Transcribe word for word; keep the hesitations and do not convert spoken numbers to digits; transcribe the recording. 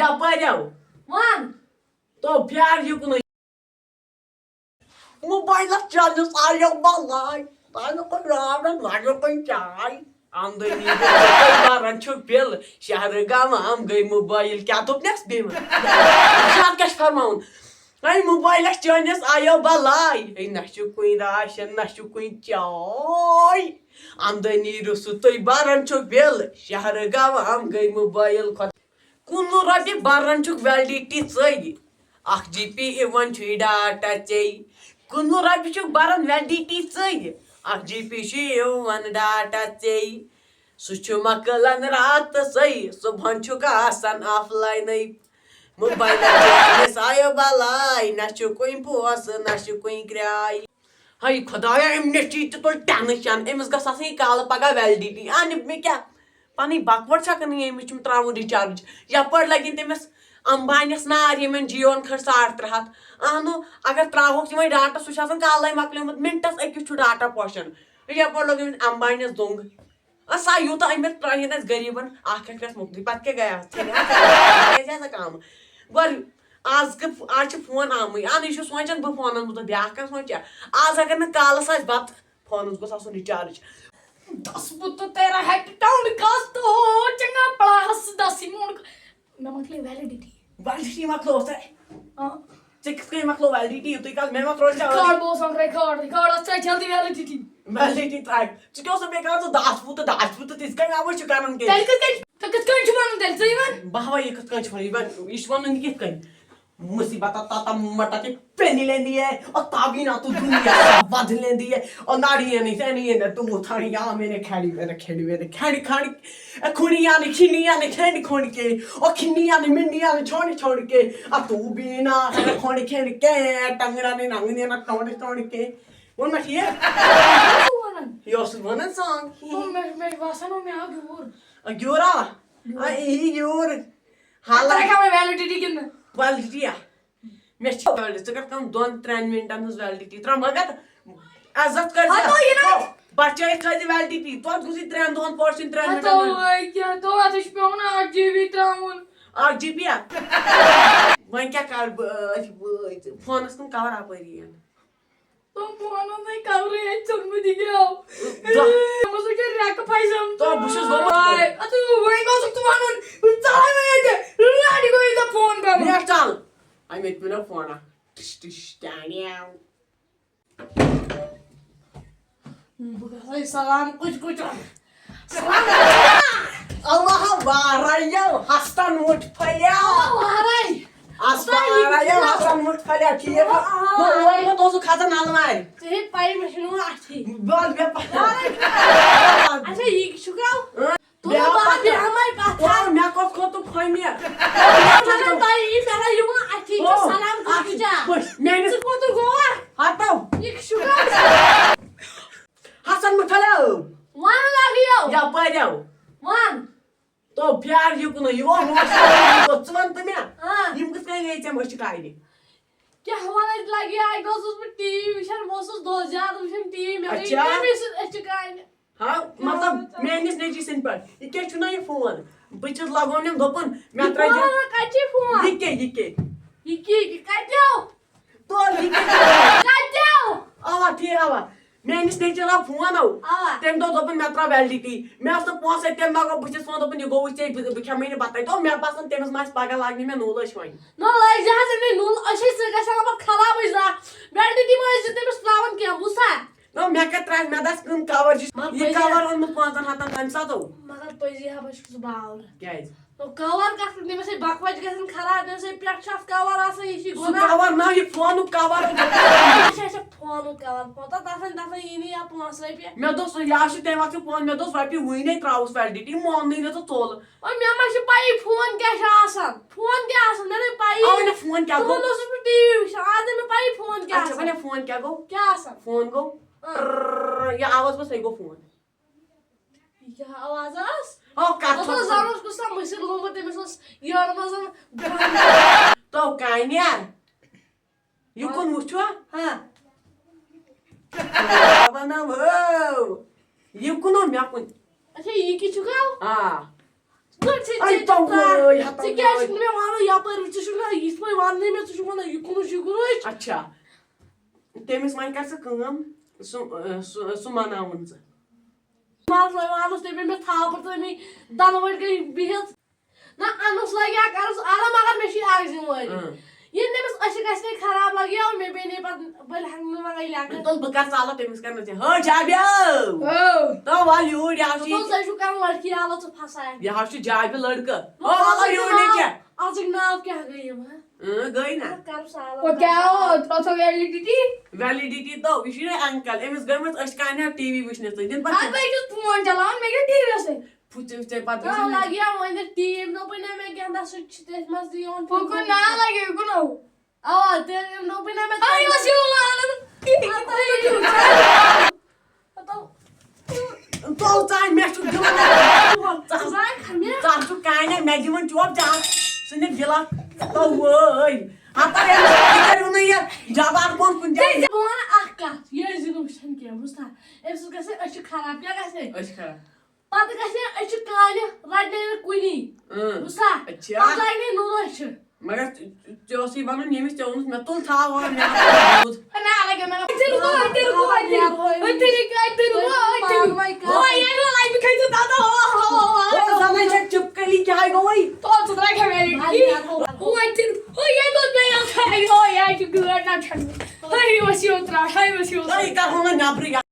یپٲرۍ آو۔ وَن۔ تو پھیر یہِ کُنُے۔ موبایلَس چٲنِس آیو بَلاے۔ تۄہہِ نہٕ کُنہِ راوڑَن وَنہِ کُنہِ چاے۔ آمدٔنی گٔے، بَران چھُ بِل۔ شہرٕ گامام گٔے موبایِل۔ کیٛاہ دوٚپنَس بیٚیہِ وَن؟ زیادٕ کیٛاہ چھُ فرماوُن؟ اَمہِ موبایلَس چٲنِس آیو بَلاے۔ ہے، نہ چھُ کُنہِ راشن، نہ چھُ کُنہِ چاے۔ آمدٔنی رُسُو تُہۍ، بَران چھُ بِل۔ شہرٕ گامام گٔے موبایِل۔ خۄدا کُنوُہ رۄپیہِ بران چھُکھ ویلڈیٹی ژٔلۍ، اکھ جی پی یِوان چھُے ڈاٹا ژےٚ۔ کُنوُہ رۄپیہِ چھُکھ بران ویلڈیٹی ژٔلۍ، اکھ جی پی چھُ یِوان ڈاٹا ژےٚ۔ سُہ چھُ مۄکلان راتسٕے، صُبحن چھُکھ آسان آف لاینٕے۔ موبایلَس چٲنِس آیو بلاے، نہ چھُ کُنہِ پونٛسہٕ، نہ چھُ کُنہِ کرٛاے۔ ہاے خۄدایا، أمۍ نِش چھی تہِ تُل ٹٮ۪نشن، أمِس گژھِ آسٕنۍ یہِ کالہٕ پگاہ ویلڈیٹی۔ اَنہِ مےٚ کیٛاہ؟ پنٕنۍ بکوٹ چھا کٕنٕنۍ؟ أمِس چھُم ترٛاوُن رِچارٕج۔ یپٲرۍ لگہِ تٔمِس امبانیس نار، ییٚمٮ۪ن جیوون کھٔٹۍ ساڑ ترٛےٚ ہتھ۔ اہنو، اگر ترٛاوہوکھ یِمے ڈاٹا، سُہ چھُ آسان کالے مۄکلیومُت، منٹس أکِس چھُ ڈاٹا پوشان۔ یپٲرۍ لوٚگ أمِس امبانیس دونٛگ۔ آ، سا یوٗتاہ أمِس ترٛٲوِن اَسہِ غریٖبن اکھ اکھ رٮ۪تھ مۄکلٕے، پتہٕ کیٛاہ گٔیاو؟ ژھیٚنہِ ہا؟ کیٛازِ آسان کم؟ گۄڈٕ آز کہِ، آز چھِ فون آمٕے۔ اہن، یہِ چھُ سونٛچان بہٕ فونن مُتعلق، بیٛاکھ کانٛہہ سونٛچیا؟ آز اگر نہٕ کالس آسہِ بتہٕ، فونس گوٚژھ آسُن رِچارٕج۔ دس بُتہٕ تیرا ہیٚٹ ٹاوُن کس تو چنگا پڑا ہس دسی مونگ۔ مےٚ مۄکلے ویلڈیٹی۔ ویلڈیٹی مۄکلٲو ژےٚ؟ آ۔ ژےٚ کِتھ کٔنۍ مۄکلٲو ویلڈیٹی یُتُے کال؟ مےٚ ما ترٛوو ژےٚ ریکارڈ بوز وَن، ریکارڈ، ریکارڈ، ٲس ژےٚ جلدی ویلڈیٹی؟ ویلڈیٹی ترٛاے۔ ژٕ کیٛاہ اوسُکھ بیٚیہِ کران؟ ژٕ دس بُتہٕ، دس بُتہٕ تِتھ کٔنۍ آوے چھُ کران کینٛہہ؟ تیٚلہِ کِتھ کٔنۍ، ژٕ کِتھ کٔنۍ چھُکھ وَنان تیٚلہِ؟ ژٕ یہِ وَن۔ بہٕ ہاوے یہِ کِتھ کٔنۍ چھُ وَنان، یہِ وَن، یہِ چھُ وَنان یہِ کِتھ کٔنۍ؟ مصیبت آتا تم مٹا کے پینی لیندی ہے، اور تابینا تو دنیا سے بدھ لیندی ہے، اور ناڑی ہے نہیں، سینی ہے نہیں، تو وہ تھانی یا میں نے کھڑی، میں نے کھڑی، میں نے کھڑی، کھڑی، اے کھونی یا نہیں، کھینی یا نہیں، کھینی کھونی کے، اور کھینی یا نہیں، منڈی یا نہیں، چھوڑی چھوڑی کے، آ تو بینا، کھونی کھینی کے، ٹنگرا نہیں، ننگنی نا، ٹوڑی ٹوڑی کے۔ ووٚن مےٚ ٹھیٖک؟ ژٕ وَنان۔ یہِ اوس ونان سانگ۔ مےٚ، مےٚ چھُ باسان، مےٚ آو گیوٗر۔ آ، گیوٗر آوا؟ آ، یی گیوٗر۔ حالانکہ تۄہہِ کیٛاہ وۄنۍ ویلڈیٹی کِنہٕ نہٕ؟ ویلڈیٹی یا؟ مےٚ چھِ ویلڈ-، ژٕ کر کٲم، دۄن ترٛٮ۪ن مِنٹن ہٕنٛز ویلڈیٹی ترٛاو، مگر عزت کر زِ۔ ہتو یہِ نہ۔ بچٲیِتھ تھٲے زِ ویلڈیٹی، توتہِ گوٚژھ یہِ ترٛٮ۪ن دۄہن پٲٹھۍ چھُنہٕ ترٛٮ۪ن ہتو مِنٹن ہٕنٛز۔ وۄنۍ کیٛاہ، دۄہس چھُ پٮ۪وان اکھ جی بی ترٛاوُن۔ اکھ جی بی یا؟ وۄنۍ کیٛاہ کرٕ بہٕ؟ أتھۍ وٲتۍ۔ فونس کُن کور اپٲری یِن؟ تِم فونن نَے کورٕے اَتہِ ژوٚلمُت یہِ گرٛاو۔ دۄہ۔ یِمو سۭتۍ چھِ رٮ۪کہٕ پھسان۔ تو بہٕ چھُس گوٚمُت۔ آے، اَدٕ وۄنۍ اوسُکھ ژٕ وَنُن، بہٕ ژَلے وۄنۍ ییٚتہِ۔ لَڑِ گوٚو ییٚتہِ فون کَرُن۔ نیٹ ژَل۔ اَمہِ ییٚتہِ پیوٚو فون اکھ۔ ٹِش ٹِش ٹانیو۔ بہٕ گژھے سلام کُچ کُچ۔ سلام۔ اللہ وارایو ہستن مُٹھ پھلیو۔ اللہ وارے۔ اس وارایو ہستن مُٹھ پھلیو، ٹھیٖک۔ آ۔ بہٕ اور مت اوسُکھ کھسان نلوارِ۔ ژےٚ ہے پَیی، مےٚ چھُنہٕ وۄنۍ اَتھٕے۔ بہٕ حظ مےٚ پَے۔ وارے۔ اچھا، یہِ چھُ گاو؟ اۭں۔ تُلو بیٚہو بہٕ پَتہٕ۔ بیٚہمَے پَتہٕ۔ او، مےٚ کوٚت کوٚتُک کھوٚمہِ؟ مگر تۄہہِ یی مےٚ یِوان اَتھی، چھُ او، سلام اَتھ کُچ کُچ۔ پٲٹھۍ۔ میٛٲنِس ژٕ کوٚتُک گوٚوا؟ ہَتو۔ یہِ چھُ گاو؟ حسن مُٹھ پھلیو۔ وَن لَگیو۔ یپٲرۍ یو۔ وَن۔ تو پھیر یہِ کُنُے، یہِ گوٚو موسم، یہِ گوٚو، ژٕ وَن تہٕ مےٚ، آ۔ یِم کِتھ کٔنۍ گٔے ژےٚ مٔشِتھ کَرنہِ؟ کیٛاہ وَنَے لَگہِ، اَکہِ دۄہ اوسُس بہٕ ٹی وی وٕچھان، بہٕ اوسُس دۄہ زیادٕ وٕچھان ٹی وی، مےٚ گٔے اچھا۔ تَمے سۭتۍ أچھِ کَرنہِ۔ ہا، مطلب، اچھا۔ میٛٲنِس نیٚچوۍ سٕنٛدۍ پٲٹھۍ، یہِ کیٛاہ چھُنہ یہِ فون؟ بہٕ چھَس لَگاونٮ۪ن دوٚپُن، مےٚ یہِ ترٛٲے فون دِ۔ کَتہِ چھِ یہِ فون؟ یہِ کیٛاہ، یہِ کیٛاہ؟ یہِ کیٛاہ، یہِ کَتہِ آو؟ تو یہِ کیٛاہ؟ کَتہِ آو؟ اوا، ٹھیٖک، اوا۔ میٛٲنِس نیٚچوِس آو فون، اَو۔ اوا۔ تٔمۍ دوٚپ، دوٚپُن، "مےٚ ترٛاو ویلڈِٹی۔" مےٚ اوس نہٕ پونٛسَے، تٔمۍ ما گوٚو، بہٕ چھَس وَنان، دوٚپُن، "یہِ گوٚوُے ژےٚ، بہٕ، بہٕ کھٮ۪مَے نہٕ بَتَے۔" دوٚپ، مےٚ باسان، تٔمِس ما آسہِ پَگاہ لاگنہِ مےٚ نوٗلہٕ أچھ وۄنۍ۔ نہ، لٲگۍ زِ حظ أمۍ نوٗلہٕ أچھ، أسۍ گژھِ ہا مطلب خرابٕے زانٛہہ۔ ویلڈِٹی ما ٲسۍ زِ تٔمِس ترٛاوان کینٛہہ، بوٗزتھا؟ نہ، مےٚ کَتہِ ترٛاوِ، مےٚ دَس کٕم کَوَر چھِ۔ مگر یہِ پٔزی۔ کَوَر اوٚنمُت پانٛژَن ہَتَن تَمہِ ساتہٕ، اَو۔ مگر پٔزی ہا، بہٕ چھُس باورٕ۔ کیٛازِ؟ تو کور کتھ، تٔمِس ہے بکوت گژھان خراب، تٔمِس ہے پٮ۪ٹھ چھُ اتھ کور آسان، یہِ چھِ سُہ گۄناہ۔ کور نہ، یہِ فونُک کور۔ اچھا، اچھا، فونُک کور۔ پتہٕ تتھ وۄنۍ، تتھ وۄنۍ یی نہٕ یا پانٛژھ رۄپیہِ۔ مےٚ دوٚپ سُہ، یہِ ہا چھُ تمہِ وقتہٕ فون، مےٚ دوٚپ رۄپیہِ وُنی ترٛاوُس ویلڈِٹی، موننٕے نہٕ ژٕ ژوٚل۔ وۄنۍ مےٚ ما چھِ پَیی فون کیٛاہ چھُ آسان، فون کیٛاہ آسان، مےٚ نَے پَیی۔ اَوَے نہ فون کیٛاہ گوٚو؟ دۄہَن اوسُس بہٕ ٹی وی وٕچھان، آز نَے مےٚ پَیی فون کیٛاہ اچھا، آسان۔ وَنیا فون کیٛاہ گوٚو؟ کیٛاہ آسان؟ فون گوٚو؟ آ۔ ٹررر، یہِ آواز گوٚو، سُے گوٚو فون۔ یہِ کیٛاہ آواز ٲس؟ او، کَتھ اوس چھَس نہٕ زَن اوس کُس تام مٔشِد گوٚمُت، تٔمِس اوس یورٕ منٛز زَن تو کانہِ۔ یہِ کُن وٕچھو۔ ہاں۔ بابا نہ ہو۔ یہِ کُن ہو، مےٚ کُن۔ اچھا، یہِ کہِ چھُکھ ہو؟ آ۔ کٔٹھۍ چھِ اَے ژےٚ توے، تیوٗتاہ۔ ہَتو ژٕ کیٛازِ وٲے۔ چھُکھ نہٕ مےٚ وَنان یَپٲرۍ وٕچھ؟ ژٕ چھُکھ نہٕ یِتھ پٲٹھۍ وَننٕے مےٚ، ژٕ چھُکھ وَنان یہِ کُنُے چھُے گُرُج۔ اچھا، تٔمِس وۄنۍ کر ژٕ کٲم، سُہ، اَ، سُہ، سُہ مَناوُن ژٕ۔ مَرژٕوانٛگنَس تٔمۍ مےٚ تھاپڑ تہٕ أمۍ دَنہٕ وٲٹۍ گٔے بِہِتھ۔ نہ، اَنُس لَگہِ ہا کَرُس آرام، مگر مےٚ چھِ اَکھ ذِمہٕ وٲری۔ اۭں۔ ییٚلہِ نہٕ أمِس أچھِ گژھِ نَے خراب لَگہِ ہا، مےٚ بیٚیہِ نَے پَتہٕ بٔلۍ ہَنٛگنہٕ وَنٛگَے لیٚکھٕ۔ تُل، بہٕ کَرٕ ژالہ تٔمِس کَرنَس یہِ۔ ہو، جابیو! ہو۔ تو وَل یوٗرۍ، یہِ ہا چھُ، دوٚپُن، ژٕ چھُکھ کَران لٔڑکی آلو، ژٕ پھَسایَکھ۔ یہِ ہا چھُ جابہِ لٔڑکہٕ۔ وَلہٕ ہو، وَلہٕ اَزٕکۍ یوٗرۍ ناو، نٮ۪چوٗ۔ اَزٕکۍ ناو کیٛاہ گٔے یِم، ہا؟ اۭں، گٔے نہ۔ وَلہٕ کَرُس آلو۔ وۄنۍ کیٛاہ ہو، تَتھ ٲس validity؟ Validity تو، یہِ چھُ یِہوٚے uncle، أمِس گٔمٕژ أچھ کانہِ ٹی وی وٕچھنَس سۭتۍ۔ دِن پَتہٕ اَدٕ بہٕ چھُس فون چلاوان، مےٚ کیٛاہ ٹی وی یَس سۭتۍ؟ پھُچ ژےٚ پَتہٕ آ، وٕچھُن۔ لَگہِ ہا وۄنۍ ٹی وی، دوٚپُے نہ مےٚ کیٛاہ نہ سُہ چھُ تٔتھۍ منٛز تہِ یِوان۔ ہُہ کُن نا لَگہِ، یہِ کُن ہو۔ اَوا، تیٚلہِ یِم دوٚپُے نہ مےٚ آ، یہِ اوس یِوان لَگان۔ تو ژٕ مےٚ چھُ دِوان۔ ژٕ زانکھ مےٚ۔ ژٕ چھُکھ کانہِ مےٚ دِوان چوب ژےٚ اَتھ ژٕ نہِ دِلَس۔ تو وٲے۔ ہَتہ ییٚمِس تہِ کٔرِو نہٕ یہِ جبار بۄن کُنہِ جایہِ۔ ژےٚ بہٕ وَنہٕ اَکھ کَتھ، یہِ ٲسۍ زِ نہٕ وٕچھان کینٛہہ، بوٗزتھا؟ أمۍ سۭتۍ گژھِ أچھِ خراب، کیٛاہ گژھِ؟ أچھ خراب۔ پتہٕ گژھِ أچھِ کانہِ رٹنہِ نہٕ کُنی۔ اۭں۔ بوٗزتھا؟ اچھا۔ پتہٕ لگہِ نہٕ نوٚو أچھِ۔ مگر ژےٚ، ژےٚ اوسُے ونُن، ییٚمِس ژےٚ ووٚنُس، مےٚ تُل تھاو، مےٚ ہا بوٗز۔ نہ، لگیو مےٚ۔ أتھۍ رُکو، أتھۍ رُکو، أتھۍ رُکو۔ أتھۍ رُکو، أتھۍ رُکو۔ پانہٕ وَے کَتھ۔ او، یہِ آیہِ نہٕ لایفہِ کھٔتِتھ دَنٛدَس۔ او، او، او، او۔ او، زَنَے چھےٚ چِپکلی، کیٛاہ گوٚوُے؟ تو ژٕ ترٛاوکھ مےٚ۔ او، أتھۍ رُکو۔ او، یہِ گوٚو مےٚ یَتھ۔ او، یہِ آیہِ چھُ گٲڑ نہ چھَنہٕ۔ ہے، یہِ اوس یوٗت ترٛاٹھ، ہے، یہِ اوس یوٗت۔ ہے، یہِ کَرہو نہٕ نٮ۪برٕے۔